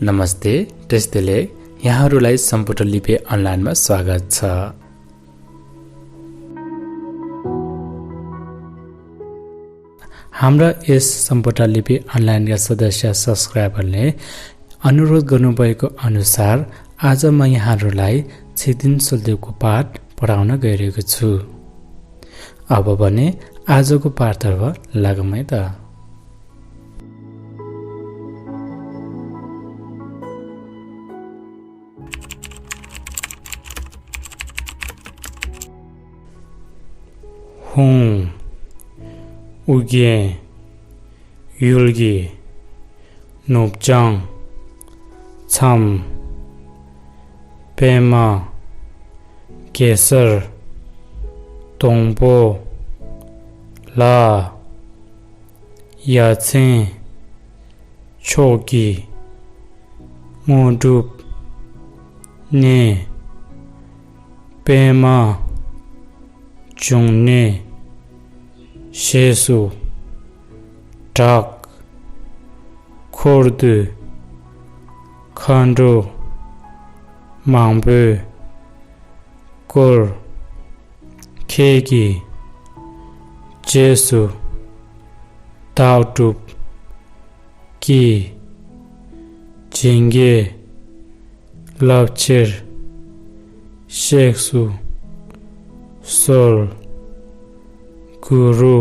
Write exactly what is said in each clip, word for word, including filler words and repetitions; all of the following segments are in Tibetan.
नमस्ते, टेस्टेले यहाँहरूलाई सम्पुट लिपि अनलाइनमा स्वागत छ। हाम्रा यस सम्पुट लिपि अनलाइनका सदस्य सब्स्क्राइबरले अनुरोध गर्नुभएको अनुसार आज म यहाँहरूलाई छिदिन सुलदेवको पाठ पढाउन गइरहेको छु। अब भने आजको पाठतर्फ लागौँ है त। ཧཱུྃ། ཨོ་རྒྱན་ཡུལ་གྱི་ནུབ་བྱང་མཚམས། པདྨ་གེ་སར་སྡོང་པོ་ལ། ཡ་མཚན་མཆོག་གི་དངོས་གྲུབ་ནས། པདྨ་འབྱུང་གནས་ཞེས་སུ་གྲགས། འཁོར་དུ་མཁའ་འགྲོ་མང་པོས་བསྐོར། ཁྱེད་ཀྱི་རྗེས་སུ་བདག་སྒྲུབ་ཀྱིས། བྱིན་གྱིས་བརླབ་ཕྱིར་གཤེགས་སུ་གསོལ། གུ་རུ་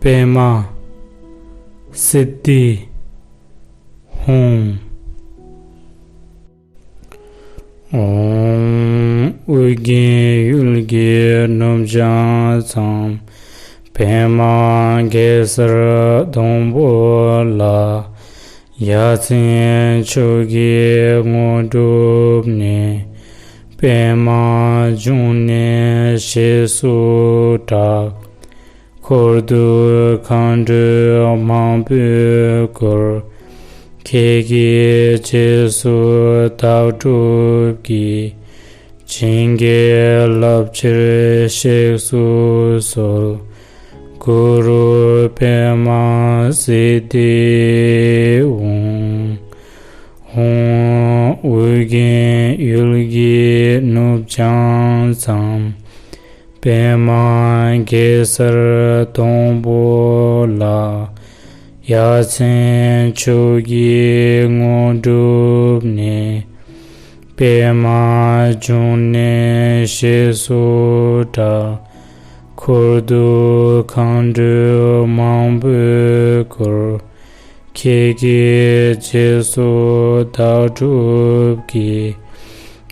པདྨ་སིདྡྷི་ཧཱུྃ། ཨོཾ། ཨོ་རྒྱན་ཡུལ་གྱི་ནུབ་བྱང་མཚམས། པདྨ་གེ་སར་སྡོང་པོ་ལ། ཡ་མཚན་མཆོག་གི་དངོས་གྲུབ་ནས། པདྨ་འབྱུང་གནས་ཞེས་སུ་གྲགས། འཁོར་དུ་མཁའ་འགྲོ་མང་པོས་བསྐོར། ཁྱེད་ཀྱི་རྗེས་སུ་བདག་སྒྲུབ་ཀྱིས། བྱིན་གྱིས་བརླབ་ཕྱིར་གཤེགས་སུ་གསོལ། གུ་རུ་པདྨ་སིདྡྷི་ཧཱུྃ། ཧཱུྃ། ཨོ་རྒྱན་ཡུལ་གྱི་ནུབ་བྱང་མཚམས། པདྨ་གེ་སར་སྡོང་པོ་ལ། ཡ་མཚན་མཆོག་གི་དངོས་གྲུབ་ནས། པདྨ་འབྱུང་གནས་ཞེས་སུ་གྲགས། འཁོར་དུ་མཁའ་འགྲོ་མང་པོས་བསྐོར། ཁྱེད་ཀྱི་རྗེས་སུ་བདག་སྒྲུབ་ཀྱིས།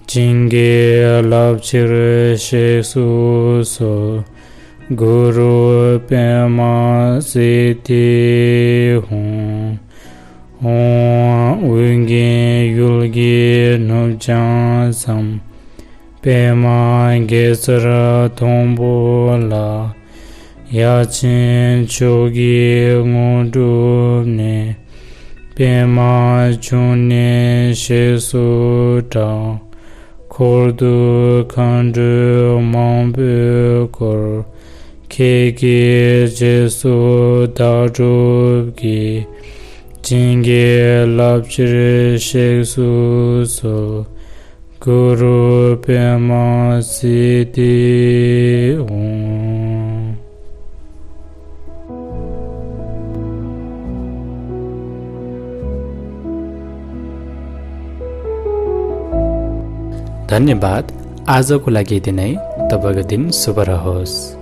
བྱིན་གྱིས་བརླབ་ཕྱིར་གཤེགས་སུ་གསོལ། གུ་རུ་པདྨ་སིདྡྷི་ཧཱུྃ། ཧཱུྃ། ཨོ་རྒྱན་ཡུལ་གྱི་ནུབ་བྱང་མཚམས། པདྨ་གེ་སར་སྡོང་པོ་ལ། ཡ་མཚན་མཆོག་གི་དངོས་གྲུབ་ནས། པདྨ་འབྱུང་གནས་ཞེས་སུ་གྲགས། འཁོར་དུ་མཁའ་འགྲོ་མང་པོས་བསྐོར། ཁྱེད་ཀྱི་རྗེས་སུ་བདག་སྒྲུབ་ཀྱིས། བྱིན་གྱིས་བརླབ་ཕྱིར་གཤེགས་སུ་གསོལ། གུ་རུ་པདྨ་སིདྡྷི་ཧཱུྃ། धन्यवाद। आजको लागि यति नै। तपाईँको दिन शुभ रहोस्।